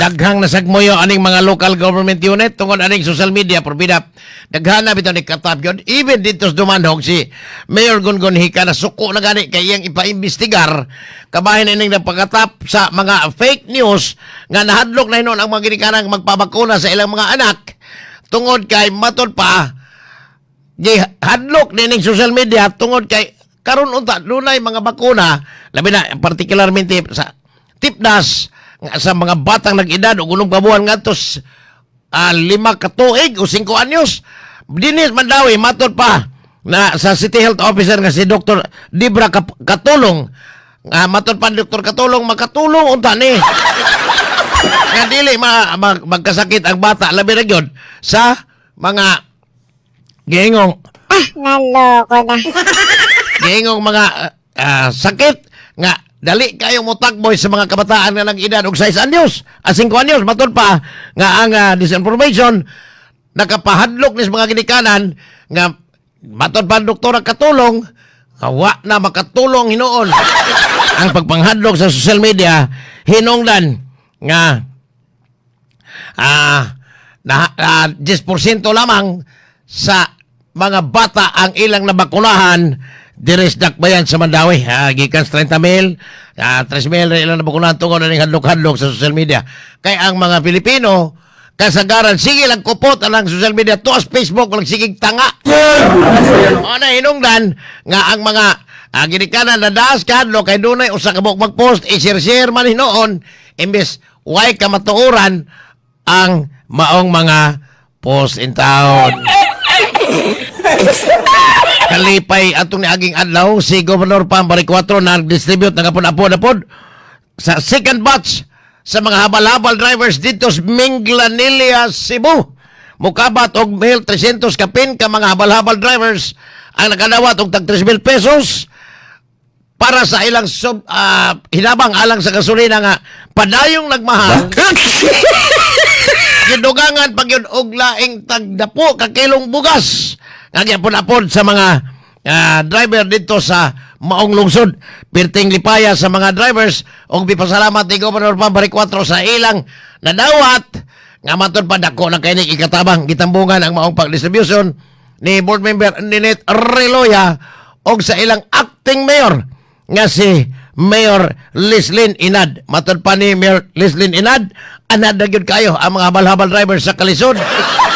Daghang nasagmoyo aning mga local government unit tungod aning social media, probida daghan na bitaw ni katap yun. Even dito sa Dumanhog, si Mayor Gungun Hika na suko na gani kay iyang ipaimbestigar kabahin ining nagpakatap sa mga fake news nga nahadlok na hinon ang mga ginikanang magpabakuna sa ilang mga anak tungod kay matod pa hadlok nining social media tungod kay karon unta dunay mga bakuna, labi na particularmente sa tipdas nga sa mga batang nag-edad og 6 ka buwan ngadto 5 ka tuig o 5 anyos. Dinis Mandawi, matod pa na sa City Health Officer nga si Dr. Debra Katulong, nga matod pa ni Dr. Katulong, makatulong unta ni nga dili magkasakit ang bata, labi na gyud sa mga giingong Ah, naloko na. giingong mga sakit nga dali kayo motakboy sa mga kabataan nga nag-edad og 6 anyos a 5 anyos. Matod pa nga ang disinformation nakapahadlok ni sa mga ginikanan nga matod pa ang doktora Katulong nga wa na makatulong hinuon ang pagpanghadlok sa social media, hinungdan nga na 10% lamang sa mga bata ang ilang nabakunahan diri sa Dakbayan sa Mandaue. Gikan sa 30 mil, 3 mil na ilang nabakunahan tungod na ning hadlok-hadlok sa social media. Kay ang mga Pilipino, kasagaran, sige lang kupot ang social media, tuas Facebook, walang sigig tanga. O na hinungdan nga ang mga ginikanan na daas kahadlok kay dunay usa ka buok mag-post, i-share-share man hinuon imbes way kamatuoran ang maong mga post in town. Kalipay atong niaging adlaw si Governor Pam Baricuatro nag-distribute ng apod-apod apod sa second batch sa mga habal-habal drivers dito sa Minglanilla, Cebu. Mukabat og 1,300 kapin ka mga habal-habal drivers ang nakadawat og tag 3,000 pesos para sa ilang hinabang alang sa gasolina nga padayong nagmahal. Gidugangan pag yun og laing tagdapo ka kilong bugas nga giapon-apon sa mga driver dito sa maong lungsod. Pirting lipaya sa mga drivers og bipasalamat ni Governor Pam Baricuatro sa ilang nadawat nga matod pa dako na kay ikatabang. Gitambungan ang maong pagdistribution ni board member Ninette Reloya og sa ilang acting mayor nga si Mayor Leslyn Inad. Matod pa ni Mayor Leslyn Inad, anad na gyud kayo ang mga habal-habal drivers sa kalisod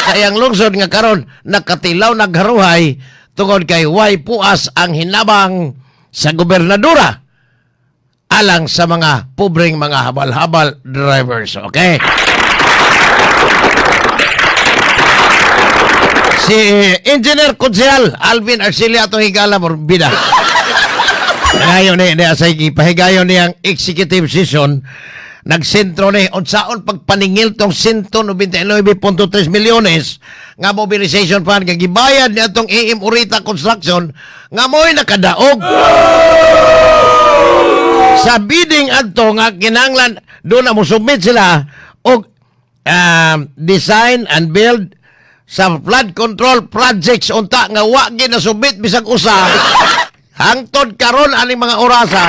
sa iyang lungsod nga karon nakatilaw nagharuhay tungod kay way puas ang hinabang sa gobernadora alang sa mga pobreng mga habal-habal drivers. Okay? Si Engineer Konsehal Alvin Arcilia atong higala morbida. Ngayon ni asay gipahigayon niyang executive session, nagsentro ni unsaon pagpaningil tong 199.3 milyones nga mobilization fund nga gibayad ni atong AM Urita Construction nga mo'y nakadaog sa bidding adto nga kinahanglan do na mo submit sila og design and build sa flood control projects unta nga wa gyud na submit bisag usa hangtod karon aning mga orasa.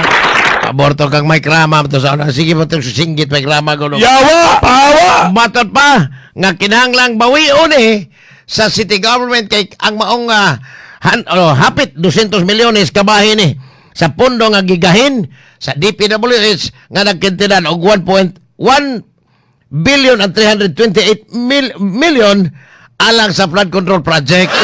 Aborto kang may krama to sa una. Sige mo itong susinggit may krama gulo. Yawa! Pawa! Matod pa nga kinahanglang bawion eh sa city government kay ang maong hapit 200 milyones kabahin eh sa pondo nga gigahin sa DPWH nga nagkintidan og 1.1 billion and 328 million alang sa flood control project.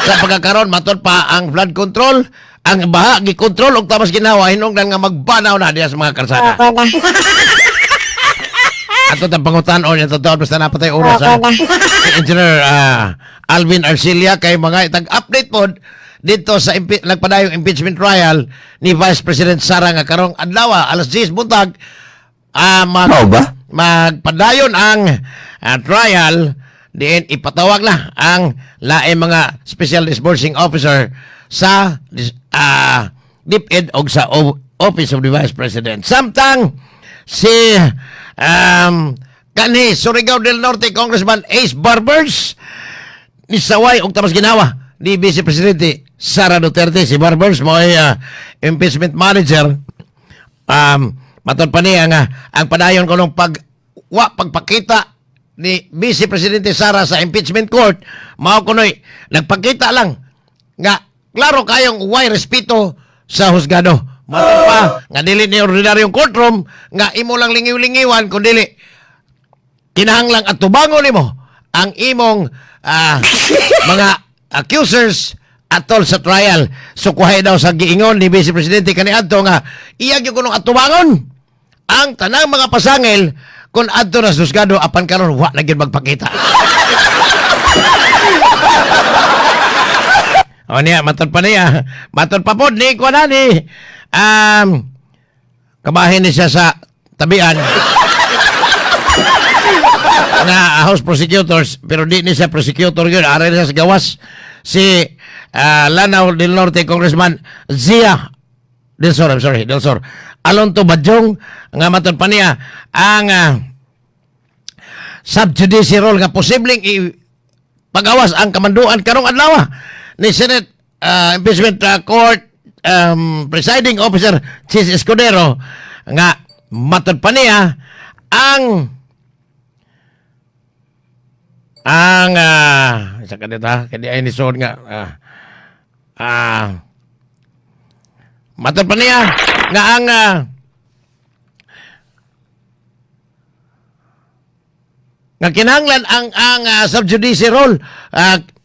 Sa pagkakaroon, matod pa ang flood control, ang baha gikontrol og tamas ginawa hinungdan nga magbanaw na diya sa mga kalsada. Loko na. Ato tang pangutan-on yung totoo basta napatay oras Loko ha. na. Si Engineer Alvin Arcilia kay mga itag-update pod dito sa nagpadayong impeachment trial ni Vice President Sara nga karong adlaw alas 10 buntag Mao ba? magpadayon ang trial diin ipatawag na ang laing mga special disbursing officer sa DepEd og sa Office of the Vice President. Samtang si kanhi Surigao del Norte Congressman Ace Barbers nisaway og tamas ginawa ni Vice Presidente Sara Duterte. Si Barbers mo ay impeachment manager. Matod pa niya nga ang padayon ko nung pag wa pagpakita ni Vice Presidente Sara sa impeachment court mao kunoy nagpakita lang nga klaro kayong way respeto sa husgado. Matod pa nga dili ni ordinaryong courtroom nga imo lang lingiw-lingiwan, kun dili kinahanglang atubangon nimo ang imong mga accusers atol sa trial. So kuhay daw sa giingon ni Vice Presidente kaniadto nga iya gyud kunong atubangon ang tanang mga pasangil kung adto na sa husgado, apan karon wa na gyud magpakita. O niya, matod pa niya. Matod pa pod ni kuan ni kabahin ni siya sa tabian nga house prosecutors, pero di ni siya prosecutor yun, aray niya sa gawas, si Lanao del Norte Congressman Zia Del Sor, I'm sorry, Del Sor Alonto Badjong, nga matod pa niya ang sub judice role nga posibleng pagawas ang kamanduan karong adlaw ni Senate Impeachment Court presiding officer Chis Escudero, nga matod pa niya ang isa ka dito ha, kaya ay ni nga matod pa niya nga ang nga kinahanglan ang sub judice role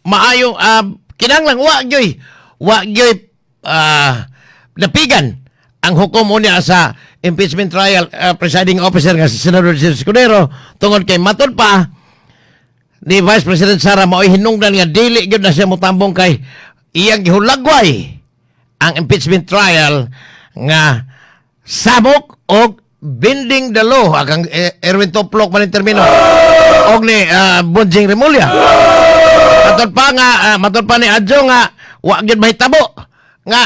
maayo kinahanglan wa gyoy napigan ang hukom unya sa impeachment trial presiding officer nga si Senador Chis Escudero, tungod kay matod pa ni Vice President Sara mao'y hinungdan nga dili gyud na siya motambong kay iyang gihulagway ang impeachment trial nga samok og bending the law akang Erwin Toplok man termino og ni Bonjing Remulla. Matod pa ni Adjo nga wa gyud mahitabo nga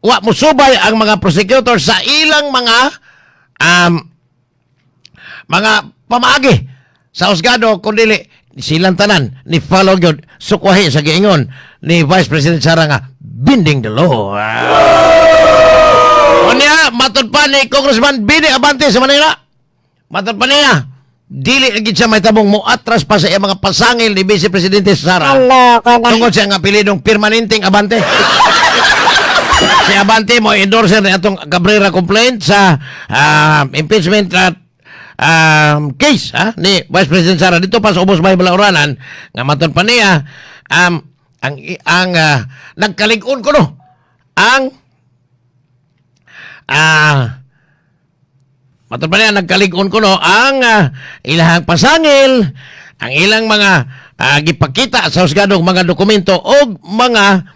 wa musubay ang mga prosecutor sa ilang mga pamaagi sa husgado kun dili silang tanan ni follow gyud sukwahi sa giingon ni Vice President Sara nga bending the law. Unya, matod pa ni Congressman Bini Abante sa Manila. Matod pa niya, dili na gid siya may tabong mo atras pa sa iyang mga pasangil ni Vice Presidente Sara. Naloko na. Tungod sa nga apelidong permanenteng Abante. Si Abante mo endorser ni atong Cabrera complaint sa impeachment at case ha, ni Vice President Sara dito pa sa Ubos May Balauranan, nga matod pa niya ang nagkalig-on ko no ang matod pa niya nagkalig-on ko no ang ilahang pasangil, ang ilang mga gipakita sa husgadong mga dokumento og mga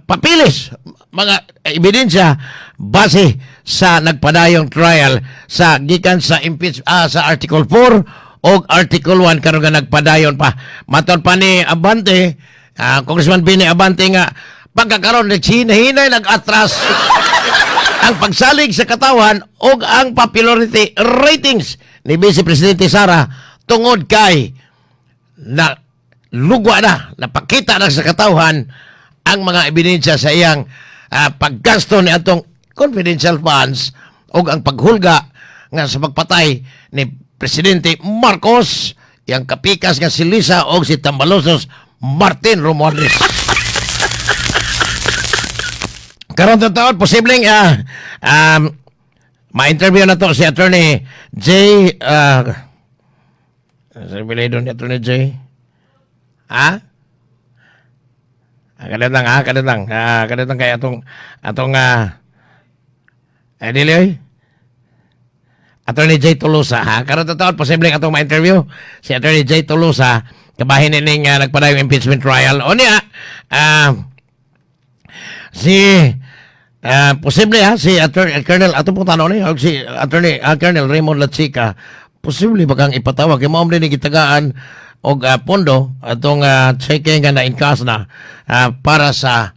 papilis, mga ebidensya base sa nagpadayong trial sa gikan sa impeach sa Article 4 og Article 1 karon nga nagpadayon pa. Matod pa ni Abante, Congressman Bini Abante, nga pagkakaron naghinay nag-atras ang pagsalig sa katawan og ang popularity ratings ni Vice Presidente Sara tungod kay na lugwa na, napakita na sa katawhan ang mga ebidensya sa iyang paggasto ni atong confidential funds o ang paghulga nga sa pagpatay ni Presidente Marcos, iyang kapikas nga si Lisa o si Tambalosos Martin Romualdez. Karon taon, posibleng ma-interview na to si Attorney J. Sa apelyido ni Attorney J? Ha? Ah, kadiyot lang, ha? Kadiyot lang. Ah, kadiyot lang kay atong eh, dili oy. Attorney J. Tolosa, ha? Karon taon, posibleng atong ma-interview si Attorney J. Tolosa, kabahin ning nagpadayong impeachment trial. O niya, si posible ha, si Attorney Colonel ato pong tanong ni og si Attorney Colonel Raymond Lachica, posible ba kang ipatawag kay mao man ni gitagaan og pondo atong checking nga na in cash na para sa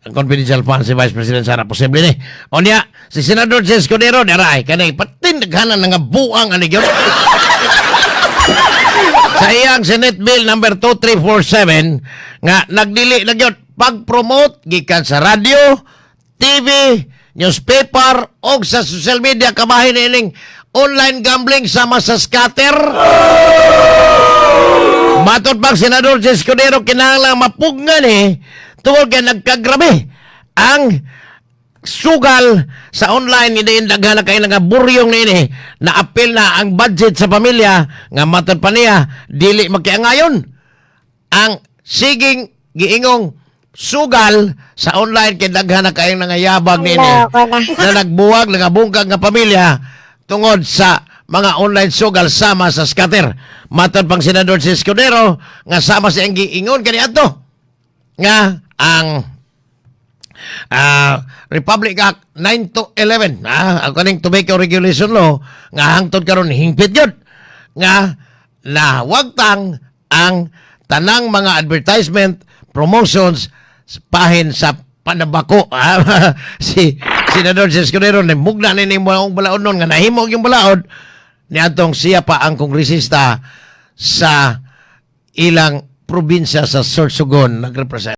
confidential funds si Vice President Sara? Posible ni. O niya, si Senador Jess Escudero dara kani patindaghanan nga buang ani gyud sa iyang Senate Bill number 2347 nga nagdili na gyud pag-promote gikan sa radyo, TV, newspaper o sa social media kabahin ining online gambling sama sa scatter. Matod pang Senador Escudero, kinahanglan mapugnan eh tungod kay nagkagrabe ang sugal sa online. Hindi daghan na kay nga buryong niini na apil na ang budget sa pamilya nga matod pa niya dili makiangayon ang siging giingong sugal sa online kay daghan na kayong nangayabag niini Loko na. Na nagbuwag, nangabungkag nga pamilya tungod sa mga online sugal sama sa scatter. Matod pang Senador si Escudero nga sama sa iyang giingon kaniadto nga ang Republic Act 9 to 11, ang kaning tobacco regulation law nga hangtod karon hingpit gyud nga nawagtang ang tanang mga advertisement, promotions pahin sa panabako. Si Senador Escudero ni mugna ni maong balaod nun nga nahimo yung balaod niadtong siya pa ang kongresista sa ilang probinsya sa Sorsogon nagrepresent.